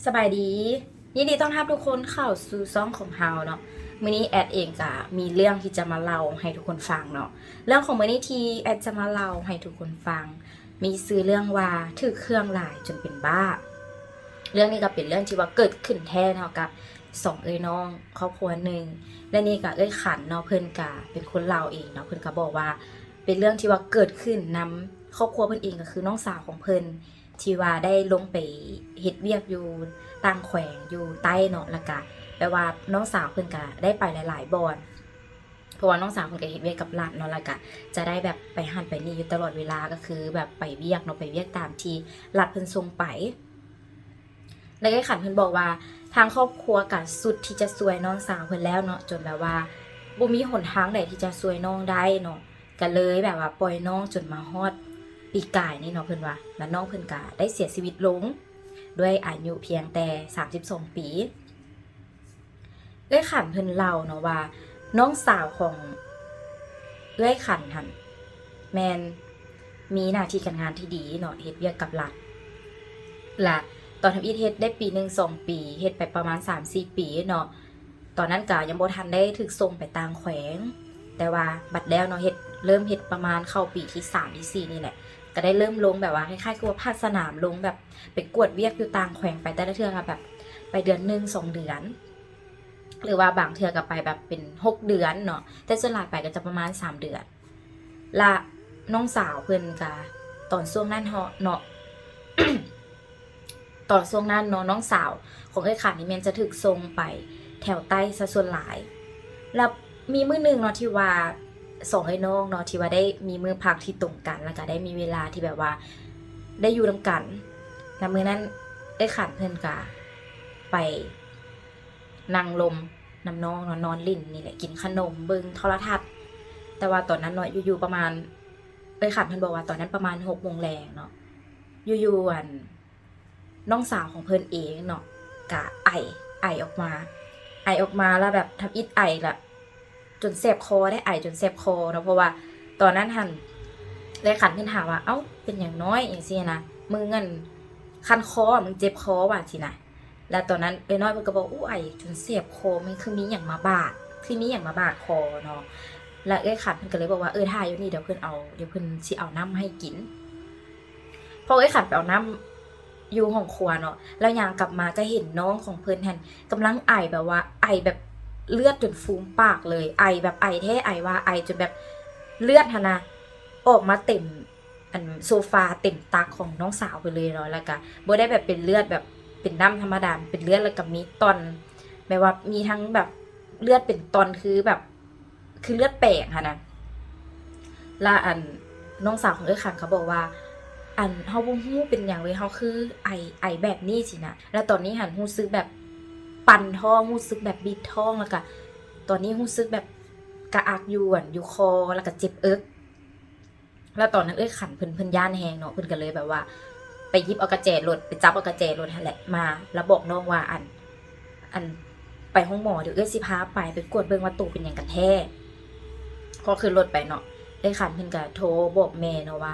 ສະບາຍດີ ຍິນດີຕ້ອນຮັບທຸກຄົນເຂົ້າສູ່ຊ່ອງຂອງເຮົາເນາະ. ມື້ນີ້ແອດເອງກະມີເລື່ອງທີ່ຈະມາເລົ່າໃຫ້ທຸກຄົນຟັງເນາະ. ເລື່ອງຂອງມື້ນີ້ທີ່ແອດຈະມາເລົ່າໃຫ້ທຸກຄົນຟັງ ມີຊື່ເລື່ອງວ່າ ຖືກເຄື່ອງຫຼາຍຈົນເປັນບ້າ. ເລື່ອງນີ້ກະເປັນເລື່ອງທີ່ວ່າເກີດຂຶ້ນແທ້ເນາະ ກັບສອງເອື້ອຍນ້ອງຄອບຄົວໜຶ່ງ ແລະ ນີ້ກະເອື້ອຍຂັນເນາະ ເພິ່ນກະເປັນຄົນເລົ່າເອງເນາະ. ເພິ່ນກະບອກວ່າ ເປັນເລື່ອງທີ່ວ່າເກີດຂຶ້ນນຳຄອບຄົວເພິ່ນເອງ ກະຄືນ້ອງສາວຂອງເພິ່ນ ທີ່ວ່າໄດ້ລົງໄປເຮັດວຽກຢູ່ຕ່າງແຂວງຢູ່ໃຕ້ເນາະ ແລ້ວກະແບບວ່ານ້ອງສາວເພິ່ນກະໄດ້ໄປຫຼາຍໆບ່ອນ ເພາະວ່ານ້ອງສາວເພິ່ນກະເຮັດວຽກກັບລັດເນາະ ແລ້ວກະຈະໄດ້ແບບໄປຫັ້ນໄປນີ້ຢູ່ຕະຫຼອດເວລາ ກະຄືແບບໄປວຽກເນາະ ໄປວຽກຕາມທີ່ລັດເພິ່ນສົ່ງໄປ. ແລ້ວເອື້ອຍຂັນເພິ່ນບອກວ່າ ທາງຄອບຄົວກະສຸດທີ່ຈະຊ່ວຍນ້ອງສາວເພິ່ນແລ້ວເນາະ ຈົນແບບວ່າບໍ່ມີຫົນທາງໃດທີ່ຈະຊ່ວຍນ້ອງໄດ້ເນາະ ກະເລີຍແບບວ່າປ່ອຍນ້ອງຈົນມາຮອດປີກາຍນີ້ເນາະ ເພິ່ນວ່າ ແລ້ວນ້ອງເພິ່ນກະໄດ້ເສຍຊີວິດລົງ ດ້ວຍອາຍຸພຽງແຕ່ສາມສິບສອງປີ. ເອື້ອຍຂັນເພິ່ນເລົ່າເນາະວ່າ ນ້ອງສາວຂອງເອື້ອຍຂັນຫັ້ນ ແມ່ນມີໜ້າທີ່ການງານທີ່ດີເນາະ ເຮັດວຽກກັບລັດ ລະຕອນທຳອິດເຮັດໄດ້ປີໜຶ່ງສອງປີ ເຮັດໄປປະມານສາມສີ່ປີເນາະ. ຕອນນັ້ນກະຍັງບໍ່ທັນໄດ້ຖືກສົ່ງໄປຕ່າງແຂວງ ແຕ່ວ່າບັດແລ້ວເນາະ ເຮັດ ເລີ່ມເຮັດປະມານເຂົ້າປີທີສາມທີສີ່ນີ້ແຫຼະ ກະໄດ້ເລີ່ມລົງແບບວ່າ ຄ້າຍໆຄືວ່າພາກສະໜາມ ລົງແບບໄປກວດວຽກຢູ່ຕ່າງແຂວງ ໄປແຕ່ລະເທື່ອກະແບບໄປເດືອນໜຶ່ງສອງເດືອນ ຫຼືວ່າບາງເທື່ອກະໄປແບບເປັນຫົກເດືອນເນາະ ແຕ່ສ່ວນຫຼາຍໄປກະຈະປະມານສາມເດືອນ. ລະນ້ອງສາວເພິ່ນກະ ຕອນຊ່ວງນັ້ນເນາະ ຕອນຊ່ວງນັ້ນເນາະ ນ້ອງສາວຂອງເອື້ອຍຂັນນີ້ແມ່ນຈະຖືກສົ່ງໄປແຖວໃຕ້ຊະສ່ວນຫຼາຍ. ລະມີມື້ໜຶ່ງເນາະ ທີ່ວ່າສອງເອື້ອຍນ້ອງເນາະ ທີ່ວ່າໄດ້ມີມື້ພັກທີ່ຕົງກັນ ລະກະໄດ້ມີເວລາທີ່ແບບວ່າໄດ້ຢູ່ນຳກັນ ລະມື້ນັ້ນເອື້ອຍຂັນເພິ່ນກະໄປ ນັ່ງລົມນຳນ້ອງເນາະ ນອນຫຼິ້ນນີ້ແຫຼະ ກິນຂະໜົມ ເບິ່ງໂທລະທັດ. ແຕ່ວ່າຕອນນັ້ນເນາະ ຢູ່ໆປະມານ ເອື້ອຍຂັນເພິ່ນບອກວ່າຕອນນັ້ນປະມານຫົກໂມງແລງເນາະ ຢູ່ໆ ອັນ ນ້ອງສາວຂອງເພິ່ນເອງເນາະ ກະໄອ ໄອອອກມາ ໄອອອກມາລະແບບທຳອິດໄອລະ ຈົນແສບຄໍໄດ໋ ໄອຈົນແສບຄໍເນາະ. ເພາະວ່າຕອນນັ້ນຫັ້ນ ເອື້ອຍຂັນເພິ່ນຖາມວ່າ ເອົ້າ ເປັນຫຍັງນ້ອຍ ຈັ່ງຊີ້ນະ ມຶງ ອັນ ຄັນຄໍ ມຶງເຈັບຄໍຫວາ ຊີ້ນະ. ລະຕອນນັ້ນເອື້ອຍນ້ອຍເພິ່ນກະບອກ ໂອ້ ໄອຈົນແສບຄໍ ມັນຄືມີຫຍັງມາບາດ ຄືມີຫຍັງມາບາດຄໍເນາະ. ລະເອື້ອຍຂັນເພິ່ນກະເລີຍບອກວ່າ ເອີ ຖ້າຢູ່ນີ້ ດຽວເພິ່ນເອົາ ດຽວເພິ່ນຊິເອົານ້ຳໃຫ້ກິນ. ພໍເອື້ອຍຂັນໄປເອົານ້ຳຢູ່ຫ້ອງຄົວເນາະ ລະຍ່າງກັບມາກະເຫັນນ້ອງຂອງເພິ່ນຫັ້ນກຳລັງໄອ ແບບວ່າໄອແບບເລືອດຈົນຟູມປາກເລີຍ ໄອແບບໄອແທ້ ໄອວ່າໄອຈົນແບບເລືອດຫັ້ນນະອອກມາເຕັມ ອັນໂຊຟາເຕັມຕັກຂອງນ້ອງສາວເພິ່ນເລີຍເນາະ. ລະກະບໍ່ໄດ້ແບບເປັນເລືອດແບບເປັນນ້ຳທຳມະດາ ເປັນເລືອດລະກະມີຕ່ອນ ແບບວ່າມີທັງແບບເລືອດເປັນຕ່ອນ ຄືແບບ ຄືເລືອດແປງຫັ້ນນະ. ລະອັນ ນ້ອງສາວຂອງເອື້ອຍຂັນເຂົາບອກວ່າ ອັນ ເຮົາບໍ່ຮູ້ເປັນຫຍັງເລີຍ ເຮົາຄືໄອ ໄອແບບນີ້ຊີ້ນະ. ລະຕອນນີ້ຫັ້ນຮູ້ສຶກແບບປັ່ນທ້ອງ ຮູ້ສຶກແບບບີບທ້ອງ ລະກະຕອນນີ້ຮູ້ສຶກແບບກະອັກຢູ່ ອັນ ຢູ່ຄໍ ລະກະເຈັບເອິກ. ລະຕອນນັ້ນເອື້ອຍຂັນເພິ່ນ ເພິ່ນຢ້ານແຮງເນາະ ເພິ່ນກະເລີຍແບບວ່າໄປຫຍິບເອົາກະແຈລົດ ໄປຈັບເອົາກະແຈລົດຫັ້ນແຫຼະມາ ລະບອກນ້ອງວ່າ ອັນ ອັນ ໄປໂຮງໝໍເດີ ເອື້ອຍຊິພາໄປ ໄປກວດເບິ່ງວ່າໂຕເປັນຫຍັງກັນແທ້. ພໍຂຶ້ນລົດໄປເນາະ ເອື້ອຍຂັນເພິ່ນກະໂທບອກແມ່ເນາະວ່າ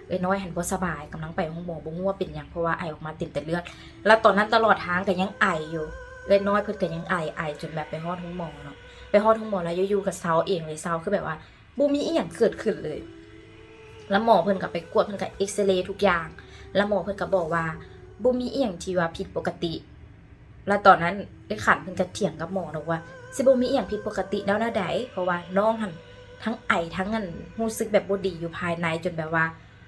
ເອື້ອຍນ້ອຍຫັ້ນບໍ່ສະບາຍ ກຳລັງໄປໂຮງໝໍ ບໍ່ຮູ້ວ່າເປັນຫຍັງ ເພາະວ່າໄອອອກມາເຕັມແຕ່ເລືອດ. ລະຕອນນັ້ນຕະຫຼອດທາງກະຍັງໄອຢູ່ ເອື້ອຍນ້ອຍເພິ່ນກະຍັງໄອ ໄອຈົນແບບໄປຮອດໂຮງໝໍເນາະ. ໄປຮອດໂຮງໝໍລະຢູ່ໆກະເຊົາເອງເລີຍ ເຊົາ ຄືແບບວ່າ ບໍ່ມີອີ່ຫຍັງເກີດຂຶ້ນເລີຍ. ລະໝໍເພິ່ນກະໄປກວດ ເພິ່ນກະເອັກສະເລທຸກຢ່າງ ລະໝໍເພິ່ນກະບອກວ່າບໍ່ມີອີ່ຫຍັງທີ່ວ່າຜິດປົກກະຕິ. ລະຕອນນັ້ນເອື້ອຍຂັນເພິ່ນກະຖຽງກັບໝໍເນາະວ່າ ຊິບໍ່ມີອີ່ຫຍັງຜິດປົກກະຕິແນວໃດ ເພາະວ່ານ້ອງຫັ້ນທັງໄອ ທັງ ອັນ ຮູ້ສຶກແບບບໍ່ດີຢູ່ພາຍໃນ ຈົນແບບວ່າ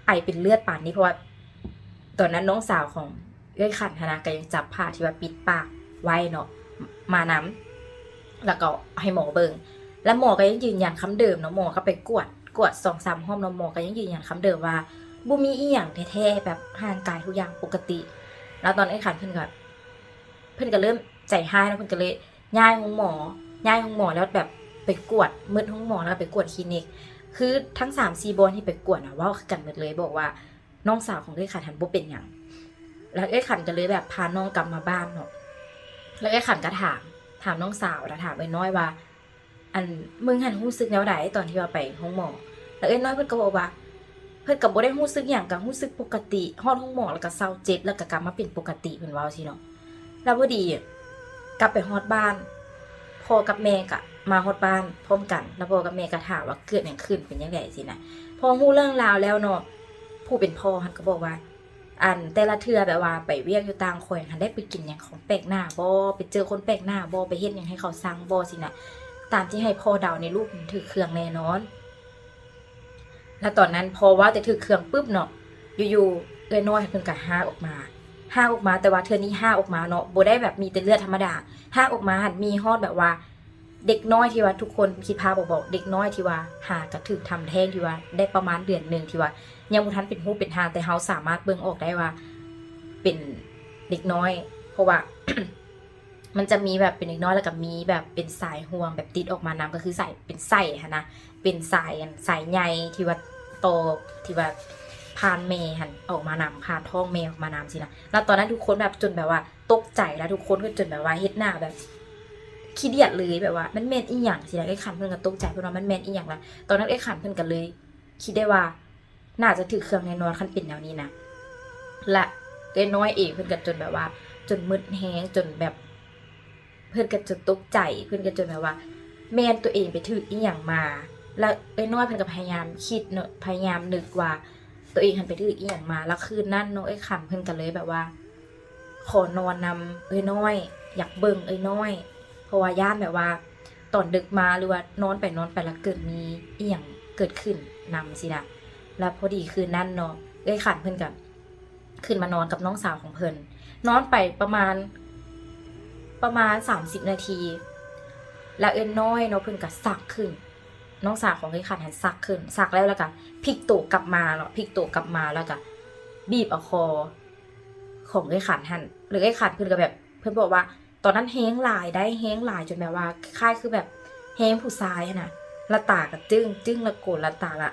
ໄອເປັນເລືອດປານນີ້. ເພາະວ່າຕອນນັ້ນນ້ອງສາວຂອງ ເອື້ອຍຂັນຫັ້ນນະ ກະຍັງຈັບຜ້າທີ່ວ່າປິດປາກໄວ້ເນາະ ມານຳ ລະກະໃຫ້ໝໍເບິ່ງ. ລະໝໍກະຍັງຢືນຢັນຄຳເດີມເນາະ ໝໍກະໄປກວດ ກວດສອງສາມຮອບເນາະ ໝໍກະຍັງຢືນຢັນຄຳເດີມວ່າບໍ່ມີອີ່ຫຍັງແທ້ໆ ແບບຮ່າງກາຍທຸກຢ່າງປົກກະຕິ. ລະຕອນເອື້ອຍຂັນເພິ່ນກະ ເພິ່ນກະເລີ່ມໃຈຮ້າຍເນາະ ເພິ່ນກະເລີຍຍ້າຍໂຮງໝໍ ຍ້າຍໂຮງໝໍ ລະແບບໄປກວດໝົດໂຮງໝໍ ລະໄປກວດຄລີນິກ ຄືທັງສາມສີ່ບ່ອນທີ່ໄປກວດນະ ເວົ້າຄືກັນໝົດເລີຍ ບອກວ່າ ນ້ອງສາວຂອງເອື້ອຍຂັນຫັ້ນບໍ່ເປັນຫຍັງ. ລະເອື້ອຍຂັນກະເລີຍແບບພານ້ອງກັບມາບ້ານເນາະ ລະເອື້ອຍຂັນກະຖາມ ຖາມນ້ອງສາວ ລະຖາມເອື້ອຍນ້ອຍວ່າ ອັນ ມຶງຫັ້ນຮູ້ສຶກແນວໃດຕອນທີ່ວ່າໄປໂຮງໝໍ? ລະເອື້ອຍນ້ອຍເພິ່ນກະບອກວ່າ ເພິ່ນກະບໍ່ໄດ້ຮູ້ສຶກຫຍັງ ກະຮູ້ສຶກປົກກະຕິ ຮອດໂຮງໝໍລະກະເຊົາເຈັບ ລະກະກັບມາເປັນປົກກະຕິ ເພິ່ນເວົ້າຊີ້ເນາະ. ແລ້ວພໍດີກັບໄປຮອດບ້ານ ພໍ່ກັບແມ່ກະມາຮອດບ້ານພ້ອມກັນ ແລ້ວພໍ່ກັບແມ່ກະຖາມວ່າເກີດຫຍັງຂຶ້ນ ເປັນຈັ່ງໃດຊີ້ນະ. ພໍຮູ້ເລື່ອງລາວແລ້ວເນາະ ຜູ້ເປັນພໍ່ຫັ້ນກໍບອກວ່າ ອັນແຕ່ລະເທື່ອແບບວ່າໄປວຽກຢູ່ຕ່າງແຂວງຫັ້ນ ໄດ້ໄປກິນຫຍັງຂອງແປກໜ້າບໍ່ ໄປເຈີຄົນແປກໜ້າບໍ່ ໄປເຮັດຫຍັງໃຫ້ເຂົາຊັງບໍ່ຊີ້ນະ ຕາມທີ່ໃຫ້ພໍ່ເດົານີ້ ລູກຖືກເຄື່ອງແນ່ນອນ. ແລ້ວຕອນນັ້ນພໍເວົ້າແຕ່ຖືກເຄື່ອງປຶບເນາະ ຢູ່ໆເອື້ອຍນ້ອຍເພິ່ນກໍຮາກອອກມາ ຮາກອອກມາ ແຕ່ວ່າເທື່ອນີ້ຮາກອອກມາເນາະ ບໍ່ໄດ້ແບບມີແຕ່ເລືອດທຳມະດາ ຮາກອອກມາຫັ້ນມີຮອດແບບວ່າ ເດັກນ້ອຍທີ່ວ່າທຸກຄົນຄິດພາບອອກບໍ່ ເດັກນ້ອຍທີ່ວ່າຫາກະຖືກທຳແທ້ງ ທີ່ວ່າໄດ້ປະມານເດືອນໜຶ່ງ ທີ່ວ່າຍັງບໍ່ທັນເປັນຮູບເປັນຮ່າງ ແຕ່ເຮົາສາມາດເບິ່ງອອກໄດ້ວ່າເປັນເດັກນ້ອຍ ເພາະວ່າ ມັນຈະມີແບບເປັນເດັກນ້ອຍ ແລ້ວກະມີແບບເປັນສາຍຫ່ວງແບບຕິດອອກມານຳ ກໍຄືສາຍ ເປັນໄສ້ຫັ້ນນະ ເປັນສາຍ ອັນ ສາຍໃຍທີ່ວ່າຕໍ່ ທີ່ວ່າຜ່ານແມ່ຫັ້ນອອກມານຳ ຜ່ານທ້ອງແມ່ອອກມານຳຊີ້ນະ. ແລ້ວຕອນນັ້ນທຸກຄົນແບບຈົນແບບວ່າຕົກໃຈ ແລ້ວທຸກຄົນກໍຈົນແບບວ່າເຮັດໜ້າແບບຂີ້ດຽດເລີຍ ແບບວ່າມັນແມ່ນອີ່ຫຍັງຊີ້ນະ. ເອື້ອຍຂັນເພິ່ນກໍຕົກໃຈ ເພິ່ນວ່າມັນແມ່ນອີ່ຫຍັງລະ. ຕອນນັ້ນເອື້ອຍຂັນເພິ່ນກໍເລີຍຄິດໄດ້ວ່າ ໜ້າຈະຖືກເຄື່ອງແນ່ນອນ ຄັນເປັນແນວນີ້ນະ. ແລະເອື້ອຍນ້ອຍເອງເພິ່ນກໍຈົນແບບວ່າ ຈົນມືດແຮງ ຈົນແບບ ເພິ່ນກໍຈົນຕົກໃຈ ເພິ່ນກໍຈົນແບບວ່າ ແມ່ນຕົວເອງໄປຖືກອີ່ຫຍັງມາ. ແລ້ວເອື້ອຍນ້ອຍເພິ່ນກໍພະຍາຍາມຄິດເນາະ ພະຍາຍາມນຶກວ່າ ຕົວເອງຫັ້ນໄປຖືກອີ່ຫຍັງມາ. ແລ້ວຄືນນັ້ນເນາະ ເອື້ອຍຂັນເພິ່ນກໍເລີຍແບບວ່າ ຂໍນອນນຳເອື້ອຍນ້ອຍ ຢາກເບິ່ງເອື້ອຍນ້ອຍ ເພາະວ່າຢ້ານແບບວ່າ ຕອນດຶກມາ ຫຼືວ່ານອນໄປນອນໄປ ແລ້ວເກີດມີອີ່ຫຍັງເກີດຂຶ້ນນຳຊີ້ນະ. ແລ້ວພໍດີຄືນນັ້ນເນາະ ເອື້ອຍຂັນເພິ່ນກໍຂຶ້ນມານອນກັບນ້ອງສາວຂອງເພິ່ນ ນອນໄປປະມານ ປະມານສາມສິບນາທີ ແລ້ວເອື້ອຍນ້ອຍເນາະ ເພິ່ນກໍຊັກຂຶ້ນ ນ້ອງສາວຂອງເອື້ອຍຂັນຫັ້ນຊັກຂຶ້ນ ຊັກແລ້ວ ແລ້ວກໍພິກໂຕກັບມາເນາະ ພິກໂຕກັບມາ ແລ້ວກໍບີບເອົາຄໍຂອງເອື້ອຍຂັນຫັ້ນ ແລ້ວເອື້ອຍຂັນເພິ່ນກໍແບບ ເພິ່ນບອກວ່າ ຕອນນັ້ນແຮງຫຼາຍໄດ໋ ແຮງຫຼາຍຈົນແບບວ່າຄ້າຍຄືແບບແຮງຜູ້ຊາຍຫັ້ນນະ ແລ້ວຕາກໍຈຶ້ງ ຈຶ້ງແລ້ວໂກນ ແລ້ວຕາລະ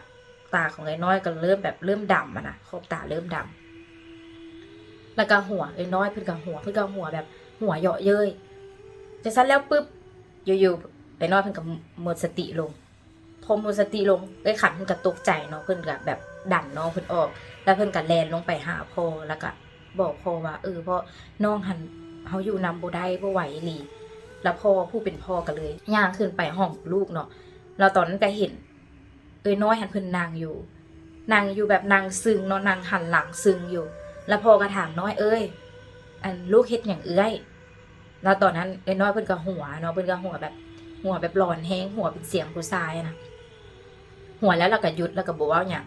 ຕາຂອງເອື້ອຍນ້ອຍກໍເລີ່ມແບບເລີ່ມດຳຫັ້ນນະ ຂອບຕາເລີ່ມດຳ ແລ້ວກໍຫົວເອື້ອຍນ້ອຍ ເພິ່ນກໍຫົວ ເພິ່ນກໍຫົວແບບຫົວເຍາະເຍີ້ຍ. ຈັ່ງຊັ້ນແລ້ວປຶບ ຢູ່ໆເອື້ອຍນ້ອຍເພິ່ນກໍໝົດສະຕິລົງ. ພໍໝົດສະຕິລົງ ເອື້ອຍຂັນເພິ່ນກໍຕົກໃຈເນາະ ເພິ່ນກໍແບບດັນນ້ອງເພິ່ນອອກ ແລ້ວເພິ່ນກໍແລ່ນລົງໄປຫາພໍ່ ແລ້ວກໍບອກພໍ່ວ່າ ເອີ ພໍ່ ນ້ອງຫັ້ນ ເຮົາຢູ່ນຳບໍ່ໄດ້ ບໍ່ໄຫວອີ່ຫຼີ. ແລ້ວພໍ່ ຜູ້ເປັນພໍ່ກໍເລີຍຍ່າງຂຶ້ນໄປຫ້ອງລູກເນາະ ແລ້ວຕອນນັ້ນກໍເຫັນເອື້ອຍນ້ອຍຫັ້ນເພິ່ນນັ່ງຢູ່ ນັ່ງຢູ່ແບບນັ່ງຊຶ່ງເນາະ ນັ່ງຫັນຫຼັງຊຶ່ງຢູ່. ແລ້ວພໍ່ກໍຖາມ ນ້ອຍເອີຍ ອັນ ລູກເຮັດຫຍັງເອື້ອຍ? ແລ້ວຕອນນັ້ນເອື້ອຍນ້ອຍເພິ່ນກໍຫົວເນາະ ເພິ່ນກໍຫົວແບບ ຫົວແບບຫຼອນແຮງ ຫົວເປັນສຽງຜູ້ຊາຍນະ ຫົວແລ້ວ ແລ້ວກໍຢຸດ ແລ້ວກໍບໍ່ເວົ້າຫຍັງ.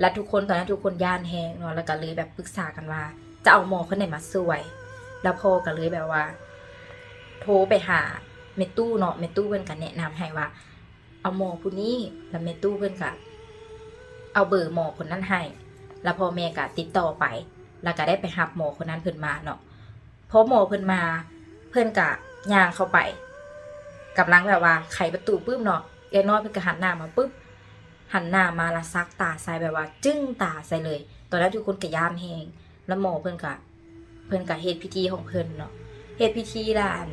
ແລ້ວທຸກຄົນ ຕອນນັ້ນທຸກຄົນຢ້ານແຮງເນາະ ແລ້ວກໍເລີຍແບບປຶກສາກັນວ່າ ຈະເອົາໝໍຄົນໃດມາຊ່ວຍ. ແລ້ວພໍ່ກໍເລີຍແບບວ່າ ໂທໄປຫາແມ່ຕູ້ເນາະ ແມ່ຕູ້ເພິ່ນກໍແນະນຳໃຫ້ວ່າ ເອົາໝໍຜູ້ນີ້ ແລ້ວແມ່ຕູ້ເພິ່ນກະເອົາເບີໝໍຄົນນັ້ນໃຫ້ ແລ້ວພໍ່ແມ່ກະຕິດຕໍ່ໄປ ແລ້ວກະໄດ້ໄປຮັບໝໍຄົນນັ້ນເພິ່ນມາເນາະ. ພໍໝໍເພິ່ນມາ ເພິ່ນກະຍ່າງເຂົ້າໄປ ກຳລັງແບບວ່າໄຂປະຕູປຶບເນາະ ເອື້ອຍນ້ອຍເພິ່ນກະຫັນໜ້າມາປຶບ ຫັນໜ້າມາລະສັກຕາໃສ່ ແບບວ່າຈຶ້ງຕາໃສ່ເລີຍ. ຕອນນັ້ນທຸກຄົນກະຢ້ານແຮງ ແລ້ວໝໍເພິ່ນກະ ເພິ່ນກະເຮັດພິທີຂອງເພິ່ນເນາະ ເຮັດພິທີແລ້ວ ອັນ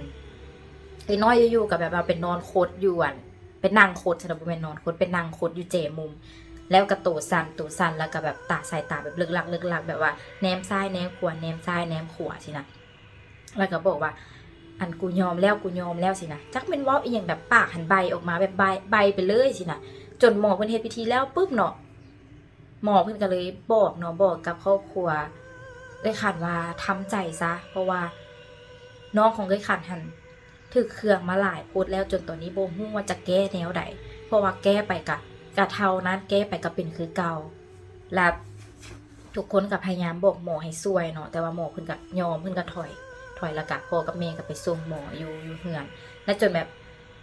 ເອື້ອຍນ້ອຍຢູ່ໆກະແບບວ່າໄປນອນຄົດຢູ່ ອັນ ໄປນັ່ງຄົດຊັ້ນນະ ບໍ່ແມ່ນນອນຄົດ ໄປນັ່ງຄົດຢູ່ແຈມຸມ ແລ້ວກະໂຕສັ່ນ ໂຕສັ່ນ ແລ້ວກະແບບຕາ ສາຍຕາແບບເລິກລັກເລິກລັກ ແບບວ່າແນມຊ້າຍແນມຂວາ ແນມຊ້າຍແນມຂວາຊີ້ນະ. ແລ້ວກະບອກວ່າ ອັນ ກູຍອມແລ້ວ ກູຍອມແລ້ວຊີ້ນະ. ຈັກແມ່ນເວົ້າອີ່ຫຍັງ ແບບປາກຫັ້ນໄບອອກມາ ແບບໄບ ໄບໄປເລີຍຊີ້ນະ. ຈົນໝໍເພິ່ນເຮັດພິທີແລ້ວປຶບເນາະ ໝໍເພິ່ນກໍເລີຍບອກເນາະ ບອກກັບຄອບຄົວເອື້ອຍຂັນວ່າ ທຳໃຈຊະ ເພາະວ່ານ້ອງຂອງເອື້ອຍຂັນຫັ້ນຖືກເຄື່ອງມາຫຼາຍໂພດແລ້ວ ຈົນຕອນນີ້ບໍ່ຮູ້ວ່າຈະແກ້ແນວໃດ ເພາະວ່າແກ້ໄປກະ ກະເທົ່ານັ້ນ ແກ້ໄປກະເປັນຄືເກົ່າ. ແລ້ວທຸກຄົນກະພະຍາຍາມບອກໝໍໃຫ້ຊ່ວຍເນາະ ແຕ່ວ່າໝໍເພິ່ນກະຍອມ ເພິ່ນກະຖອຍ ຖອຍ ແລ້ວກະພໍ່ກັບແມ່ກະໄປສົ່ງໝໍຢູ່ ຢູ່ເຮືອນ ແລ້ວຈົນແບບ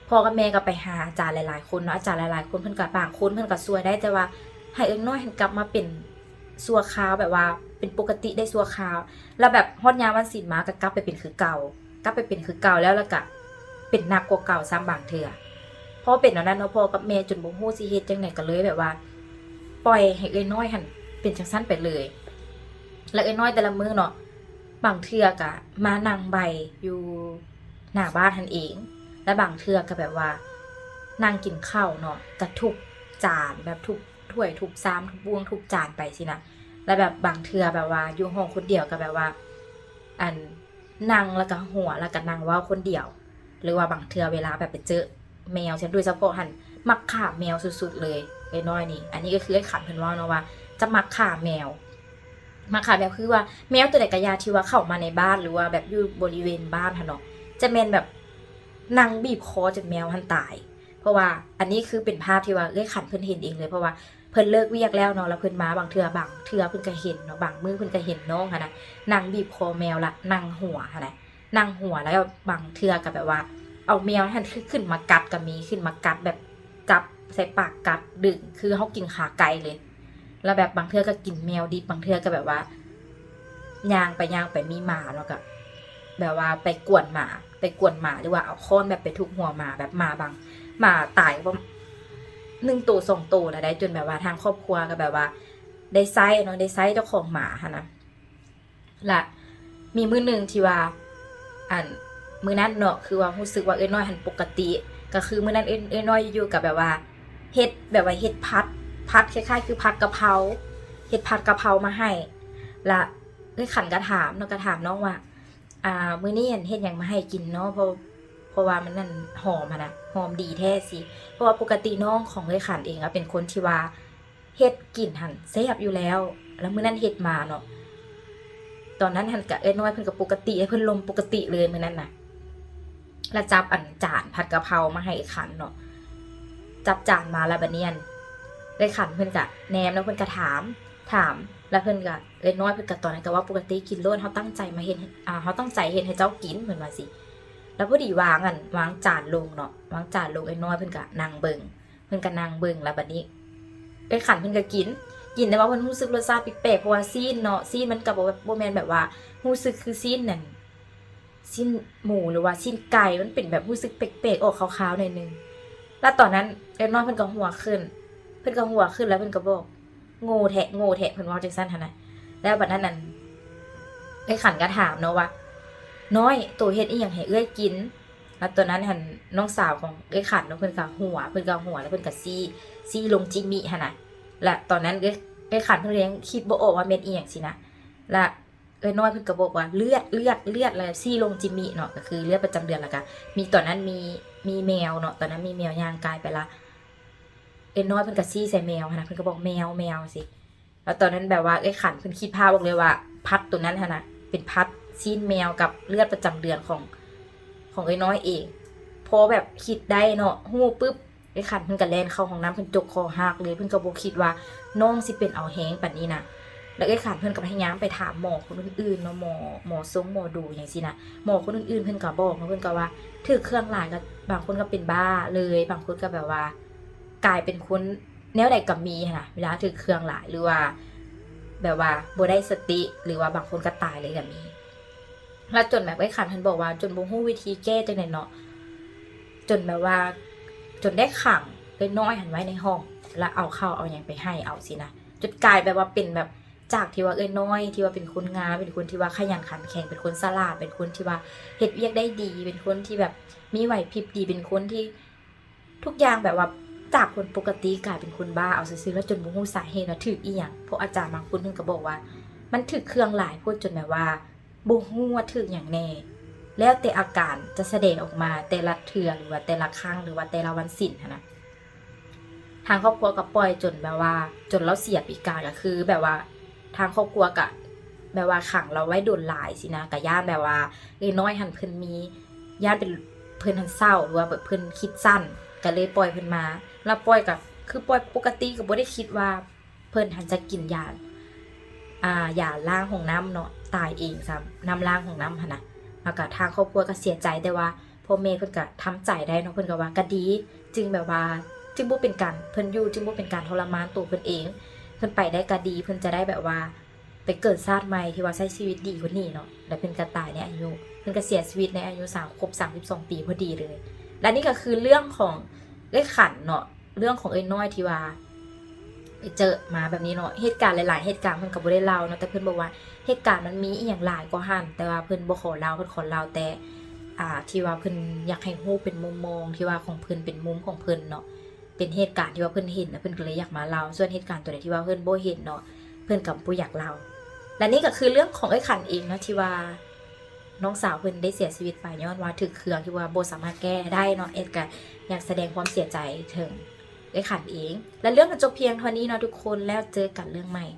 ພໍ່ກັບແມ່ກໍໄປຫາອາຈານຫຼາຍໆຄົນເນາະ ອາຈານຫຼາຍໆຄົນເພິ່ນກໍ ບາງຄົນເພິ່ນກໍຊ່ວຍໄດ້ ແຕ່ວ່າໃຫ້ເອີນ້ອຍຫັ້ນກັບມາເປັນຊົ່ວຄາວ ແບບວ່າເປັນປົກກະຕິໄດ້ຊົ່ວຄາວ ແລ້ວແບບຮອດຍາມວັນສິນມາກໍກັບໄປເປັນຄືເກົ່າ ກັບໄປເປັນຄືເກົ່າແລ້ວ ແລ້ວກໍເປັນໜັກກວ່າເກົ່າຊ້ຳບາງເທື່ອ. ພໍເປັນແນວນັ້ນເນາະ ພໍ່ກັບແມ່ຈົນບໍ່ຮູ້ຊິເຮັດຈັ່ງໃດ ກໍເລີຍແບບວ່າປ່ອຍໃຫ້ເອີນ້ອຍຫັ້ນເປັນຈັ່ງຊັ້ນໄປເລີຍ ແລ້ວເອີນ້ອຍແຕ່ລະມື້ເນາະ ບາງເທື່ອກະມານັ່ງໃບ້ຢູ່ໜ້າບ້ານຫັ້ນເອງ ແລະບາງເທື່ອກະແບບວ່ານັ່ງກິນເຂົ້າເນາະ ກະທຸບຈານ ແບບທຸບຖ້ວຍ ທຸບຊາມ ທຸບບ່ວງ ທຸບຈານໄປຊີ້ນະ. ແລະແບບບາງເທື່ອແບບວ່າຢູ່ຫ້ອງຄົນດຽວກະແບບວ່າ ອັນ ນັ່ງແລ້ວກໍຫົວ ແລ້ວກໍນັ່ງເວົ້າຄົນດຽວ ຫຼືວ່າບາງເທື່ອເວລາແບບໄປເຈີແມວ ໂດຍສະເພາະຫັ້ນມັກຂາມແມວສຸດໆເລີຍ ເອື້ອຍນ້ອຍນີ້. ອັນນີ້ກໍຄືອ້າຍຂັນເພິ່ນເວົ້າເນາະວ່າ ຈະມັກຂາມແມວ ມັກຂາມແມວ ຄືວ່າແມວຕົວໃດກໍຢ່າທີ່ວ່າເຂົ້າມາໃນບ້ານ ຫຼືວ່າແບບຢູ່ບໍລິເວນບ້ານຫັ້ນເນາະ ຈະແມ່ນແບບນັ່ງບີບຄໍຈົນແມວຫັ້ນຕາຍ. ເພາະວ່າອັນນີ້ຄືເປັນພາບທີ່ວ່າເອື້ອຍຂັນເພິ່ນເຫັນເອງເລີຍ ເພາະວ່າເພິ່ນເລີກວຽກແລ້ວເນາະ ແລ້ວເພິ່ນມາ ບາງເທື່ອ ບາງເທື່ອເພິ່ນກໍເຫັນເນາະ ບາງມື້ເພິ່ນກໍເຫັນນ້ອງຫັ້ນນະ ນັ່ງບີບຄໍແມວ ແລ້ວນັ່ງຫົວຫັ້ນນະ ນັ່ງຫົວ ແລ້ວບາງເທື່ອກໍແບບວ່າເອົາແມວຫັ້ນ ຄືຂຶ້ນມາກັດກໍມີ ຂຶ້ນມາກັດແບບຈັບໃສ່ປາກກັດດຶງ ຄືເຮົາກິນຂາໄກ່ເລີຍ. ແລ້ວແບບບາງເທື່ອກໍກິນແມວດິບ ບາງເທື່ອກໍແບບວ່າຍ່າງໄປຍ່າງໄປມີໝາເນາະ ກໍແບບວ່າໄປກວນໝາ ໄປກວນໝາ ຫຼືວ່າເອົາຄ້ອນແບບໄປທຸບຫົວໝາ ແບບໝາບາງ ໝາຕາຍປະມານໜຶ່ງໂຕສອງໂຕນະໄດ໋ ຈົນແບບວ່າທາງຄອບຄົວກໍແບບວ່າໄດ້ໃຊ້ເນາະ ໄດ້ໃຊ້ເຈົ້າຂອງໝາຫັ້ນນະ. ລະມີມື້ໜຶ່ງທີ່ວ່າ ອັນ ມື້ນັ້ນເນາະ ຄືວ່າຮູ້ສຶກວ່າເອື້ອຍນ້ອຍຫັ້ນປົກກະຕິ ກໍຄືມື້ນັ້ນເອື້ອຍ ເອື້ອຍນ້ອຍຢູ່ໆກໍແບບວ່າເຮັດ ແບບວ່າເຮັດຜັດ ຜັດຄ້າຍໆຄືຜັດກະເພົາ ເຮັດຜັດກະເພົາມາໃຫ້ ລະເອື້ອຍຂັນກໍຖາມເນາະ ກໍຖາມນ້ອງວ່າ ອ່າ ມື້ນີ້ຫັ້ນເຮັດຫຍັງມາໃຫ້ກິນເນາະ ເພາະ ເພາະວ່າມັນນັ້ນຫອມຫັ້ນນະ ຫອມດີແທ້ຊີ້ ເພາະວ່າປົກກະຕິນ້ອງຂອງເອື້ອຍຂັນເອງອະເປັນຄົນທີ່ວ່າ ເຮັດກິນຫັ້ນແຊບຢູ່ແລ້ວ ແລ້ວມື້ນັ້ນເຮັດມາເນາະ ຕອນນັ້ນຫັ້ນກະເອື້ອຍນ້ອຍເພິ່ນກະປົກກະຕິ ເພິ່ນລົມປົກກະຕິເລີຍມື້ນັ້ນນະ ລະຈັບອັນຈານຜັດກະເພົາມາໃຫ້ເອື້ອຍຂັນເນາະ ຈັບຈານມາລະບາດນີ້ອັນ ເອື້ອຍຂັນເພິ່ນກະແນມເນາະ ເພິ່ນກະຖາມ ຖາມ ລະເພິ່ນກະ ເອື້ອຍນ້ອຍເພິ່ນກະຕອນນັ້ນກະເວົ້າປົກກະຕິ ກິນໂລດ ເຮົາຕັ້ງໃຈມາເຮັດ ອ່າ ເຮົາຕັ້ງໃຈເຮັດໃຫ້ເຈົ້າກິນ ເພິ່ນວ່າຊີ້ ລະພໍດີວາງອັນ ວາງຈານລົງເນາະ ວາງຈານລົງ ເອື້ອຍນ້ອຍເພິ່ນກະນັ່ງເບິ່ງ ເພິ່ນກໍນັ່ງເບິ່ງ ແລ້ວບັດນີ້ເອື້ອຍຂັນເພິ່ນກໍກິນ ກິນ ແຕ່ວ່າເພິ່ນຮູ້ສຶກລົດຊາດແປກໆ ເພາະວ່າຊີ້ນເນາະ ຊີ້ນມັນກໍບໍ່ແບບ ບໍ່ແມ່ນແບບວ່າຮູ້ສຶກຄືຊີ້ນນັ້ນ ຊີ້ນໝູ ຫຼືວ່າຊີ້ນໄກ່ ມັນເປັນແບບຮູ້ສຶກແປກໆ ອອກຄາວໆ ໜ້ອຍໜຶ່ງ. ແລ້ວຕອນນັ້ນເອື້ອຍນ້ອຍເພິ່ນກໍຫົວຂຶ້ນ ເພິ່ນກໍຫົວຂຶ້ນ ແລ້ວເພິ່ນກໍບອກ ໂງ່ແທ້ ໂງ່ແທ້ ເພິ່ນເວົ້າຈັ່ງຊັ້ນຫັ້ນນະ. ແລ້ວບັດນັ້ນ ອັນ ເອື້ອຍຂັນກໍຖາມເນາະວ່າ ນ້ອຍ ໂຕເຮັດອີ່ຫຍັງໃຫ້ເອື້ອຍກິນ? ແລ້ວຕອນນັ້ນຫັ້ນ ນ້ອງສາວຂອງເອື້ອຍຂັນເນາະ ເພິ່ນກໍຫົວ ເພິ່ນກໍຫົວ ແລ້ວເພິ່ນກໍຊີ້ ຊີ້ລົງຈິມິຫັ້ນນະ. ແລ້ວຕອນນັ້ນເອື້ອຍ ເອື້ອຍຂັນເພິ່ນກໍຍັງຄິດບໍ່ອອກວ່າແມ່ນອີ່ຫຍັງຊີ້ນະ. ແລ້ວເອື້ອຍນ້ອຍເພິ່ນກໍບອກວ່າ ເລືອດ ເລືອດ ເລືອດ ແລ້ວຊີ້ລົງຈິມິເນາະ ກໍຄືເລືອດປະຈຳເດືອນ. ແລ້ວກໍມີ ຕອນນັ້ນມີ ມີແມວເນາະ ຕອນນັ້ນມີແມວຍ່າງກາຍໄປ ແລ້ວເອື້ອຍນ້ອຍເພິ່ນກໍຊີ້ໃສ່ແມວຫັ້ນນະ ເພິ່ນກໍບອກ ແມວ ແມວ ຊີ້. ແລ້ວຕອນນັ້ນແບບວ່າເອື້ອຍຂັນເພິ່ນຄິດພາບອອກເລີຍວ່າ ພັດໂຕນັ້ນຫັ້ນນະ ເປັນພັດຊີ້ນແມວກັບເລືອດປະຈຳເດືອນຂອງ ຂອງເອື້ອຍນ້ອຍເອງ. ພໍແບບຄິດໄດ້ເນາະ ຮູ້ປຶບ ເອື້ອຍຂັນເພິ່ນກໍແລ່ນເຂົ້າຫ້ອງນ້ຳ ເພິ່ນຈົກຄໍຫັກເລີຍ ເພິ່ນກໍບໍ່ຄິດວ່ານ້ອງຊິເປັນເອົາແຮງປານນີ້ນະ. ແລ້ວເອື້ອຍຂັນເພິ່ນກໍພະຍາຍາມໄປຖາມໝໍຄົນອື່ນໆເນາະ ໝໍ ໝໍຊົງໝໍດູຫຍັງຊີ້ນະ ໝໍຄົນອື່ນໆເພິ່ນກໍບອກເນາະ ເພິ່ນກໍວ່າຖືກເຄື່ອງຫຼາຍ ກໍບາງຄົນກໍເປັນບ້າເລີຍ ບາງຄົນກໍແບບວ່າກາຍເປັນຄົນ ແນວໃດກໍມີຫັ້ນນະ ເວລາຖືກເຄື່ອງຫຼາຍ ຫຼືວ່າແບບວ່າບໍ່ໄດ້ສະຕິ ຫຼືວ່າບາງຄົນກໍຕາຍເລີຍກໍມີ. ແລ້ວຈົນແບບເອື້ອຍຂັນເພິ່ນບອກວ່າ ຈົນບໍ່ຮູ້ວິທີແກ້ຈັ່ງໃດເນາະ ຈົນແບບວ່າ ຈົນໄດ້ຂັງເອື້ອຍນ້ອຍຫັ້ນໄວ້ໃນຫ້ອງ ແລ້ວເອົາເຂົ້າເອົາຫຍັງໄປໃຫ້ເອົາຊີ້ນະ ຈົນກາຍແບບວ່າເປັນແບບ ຈາກທີ່ວ່າເອື້ອຍນ້ອຍ ທີ່ວ່າເປັນຄົນງາມ ເປັນຄົນທີ່ວ່າຂະຫຍັນຂັນແຂງ ເປັນຄົນສະຫຼາດ ເປັນຄົນທີ່ວ່າເຮັດວຽກໄດ້ດີ ເປັນຄົນທີ່ແບບມີໄຫວພິບດີ ເປັນຄົນທີ່ ທຸກຢ່າງແບບວ່າຈາກຄົນປົກກະຕິກາຍເປັນຄົນບ້າເອົາຊື່ໆ ແລ້ວຈົນບໍ່ຮູ້ສາເຫດວ່າຖືກອີ່ຫຍັງ ເພາະອາຈານບາງຄົນເພິ່ນກໍບອກວ່າ ມັນຖືກເຄື່ອງຫຼາຍໂພດ ຈົນແບບວ່າບໍ່ຮູ້ວ່າຖືກຫຍັງແນ່ ແລ້ວແຕ່ອາການຈະສະແດງອອກມາແຕ່ລະເທື່ອ ຫຼືວ່າແຕ່ລະຄັ້ງ ຫຼືວ່າແຕ່ລະວັນສິນຫັ້ນນະ. ທາງຄອບຄົວກໍປ່ອຍຈົນແບບວ່າ ຈົນລາວເສຍປີກາຍ ກໍຄືແບບວ່າ ທາງຄອບຄົວກະແບບວ່າຂັງລາວໄວ້ດົນຫຼາຍຊີ້ນະ ກະຢ້ານແບບວ່າເອື້ອຍນ້ອຍຫັ້ນເພິ່ນມີ ຢ້ານເປັນ ເພິ່ນຫັ້ນເສົ້າ ຫຼືວ່າແບບເພິ່ນຄິດສັ້ນ ກະເລີຍປ່ອຍເພິ່ນມາ. ລະປ່ອຍກະຄືປ່ອຍປົກກະຕິ ກະບໍ່ໄດ້ຄິດວ່າເພິ່ນຫັ້ນຈະກິນຢາ ອ່າ ຢາລ້າງຫ້ອງນ້ຳເນາະ ຕາຍເອງຊ້ຳ ນ້ຳລ້າງຫ້ອງນ້ຳຫັ້ນນະ. ລະກະທາງຄອບຄົວກະເສຍໃຈ ແຕ່ວ່າ ພໍ່ແມ່ເພິ່ນກະທຳໃຈໄດ້ເນາະ ເພິ່ນກະວ່າກະດີ ຈຶ່ງແບບວ່າ ຈຶ່ງບໍ່ເປັນການ ເພິ່ນຢູ່ຈຶ່ງບໍ່ເປັນການທໍລະມານໂຕເພິ່ນເອງ ເພິ່ນໄປໄດ້ກະດີ ເພິ່ນຈະໄດ້ແບບວ່າໄປເກີດຊາດໃໝ່ທີ່ວ່າໃຊ້ຊີວິດດີກວ່ານີ້ເນາະ ແລະເພິ່ນກະຕາຍໃນອາຍຸ ເພິ່ນກະເສຍຊີວິດໃນອາຍຸສາມ ຄົບສາມສິບສອງປີພໍດີເລີຍ. ແລະນີ້ກະຄືເລື່ອງຂອງເອື້ອຍຂັນເນາະ ເລື່ອງຂອງເອື້ອຍນ້ອຍທີ່ວ່າ ໄປເຈີມາແບບນີ້ເນາະ ເຫດການຫຼາຍໆເຫດການເພິ່ນກໍບໍ່ໄດ້ເລົ່າເນາະ ແຕ່ເພິ່ນບອກວ່າເຫດການມັນມີອີ່ຫຍັງຫຼາຍກວ່າຫັ້ນ ແຕ່ວ່າເພິ່ນບໍ່ຂໍເລົ່າ ເພິ່ນຂໍເລົ່າແຕ່ ອ່າ ທີ່ວ່າເພິ່ນຢາກໃຫ້ຮູ້ເປັນມຸມມອງທີ່ວ່າຂອງເພິ່ນ ເປັນມຸມຂອງເພິ່ນເນາະ ເປັນເຫດການທີ່ວ່າເພິ່ນເຫັນ ແລ້ວເພິ່ນກໍເລີຍຢາກມາເລົ່າ ສ່ວນເຫດການໂຕໃດທີ່ວ່າເພິ່ນບໍ່ເຫັນເນາະ ເພິ່ນກໍບໍ່ຢາກເລົ່າ. ແລະນີ້ກໍຄືເລື່ອງຂອງເອື້ອຍຂັນເອງເນາະ ທີ່ວ່າ ນ້ອງສາວເພິ່ນໄດ້ເສຍຊີວິດໄປ ຍ້ອນວ່າຖືກເຄື່ອງທີ່ວ່າບໍ່ສາມາດແກ້ໄດ້ເນາະ. ແອດກໍຢາກສະແດງຄວາມເສຍໃຈເຖິງເອື້ອຍຂັນເອງ ແລະ ເລື່ອງກໍຈົບພຽງເທົ່ານີ້ເນາະທຸກຄົນ. ແລ້ວເຈີກັນເລື່ອງໃໝ່